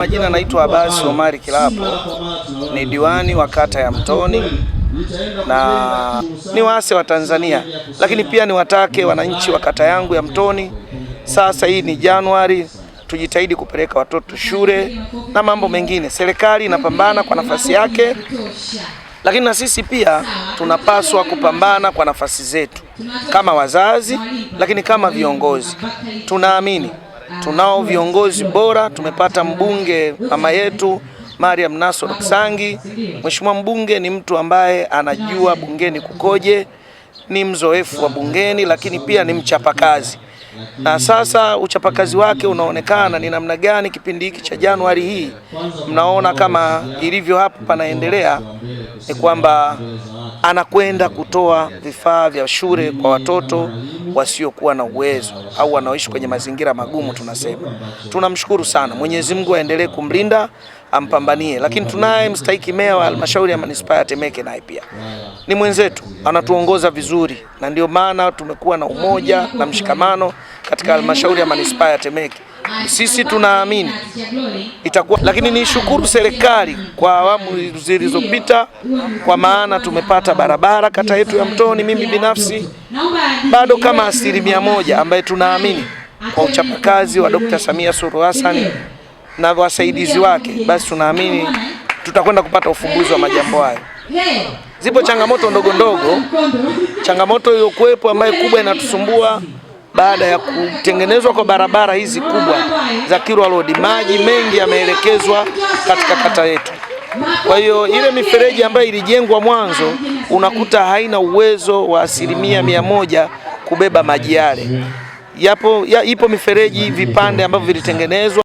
Majina naitwa Abasi Omari Kilapo, ni diwani wa kata ya Mtoni na ni waase wa Tanzania, lakini pia niwatake wananchi wa kata yangu ya Mtoni. Sasa hii ni Januari, tujitahidi kupeleka watoto shule na mambo mengine. Serikali inapambana kwa nafasi yake, lakini na sisi pia tunapaswa kupambana kwa nafasi zetu kama wazazi, lakini kama viongozi. Tunaamini tunao viongozi bora. Tumepata mbunge mama yetu Mariam Nasoro Kisangi. Mheshimiwa mbunge ni mtu ambaye anajua bungeni kukoje, ni mzoefu wa bungeni, lakini pia ni mchapakazi, na sasa uchapakazi wake unaonekana ni namna gani. Kipindi hiki cha Januari hii mnaona kama ilivyo hapo panaendelea, ni kwamba anakwenda kutoa vifaa vya shule kwa watoto wasiokuwa na uwezo au wanaoishi kwenye mazingira magumu. Tunasema tunamshukuru sana Mwenyezi Mungu, aendelee kumlinda ampambanie. Lakini tunaye mstahiki meya wa halmashauri ya manispaa ya Temeke, naye pia ni mwenzetu, anatuongoza vizuri, na ndio maana tumekuwa na umoja na mshikamano katika halmashauri ya manispaa ya Temeke. Sisi tunaamini itakuwa, lakini nishukuru serikali kwa awamu zilizopita, kwa maana tumepata barabara kata yetu ya Mtoni. Mimi binafsi bado kama 100% ambaye tunaamini kwa uchapakazi wa Dr. Samia Suluhu Hassan na wasaidizi wake, basi tunaamini tutakwenda kupata ufumbuzi wa majambo hayo. Zipo changamoto ndogo ndogo, changamoto iliyokuwepo ambayo kubwa inatusumbua baada ya kutengenezwa kwa barabara hizi kubwa za Kilwa Road, maji mengi yameelekezwa katika kata yetu. Kwa hiyo ile mifereji ambayo ilijengwa mwanzo unakuta haina uwezo wa 100% kubeba maji yale. Ipo mifereji vipande ambavyo vilitengenezwa.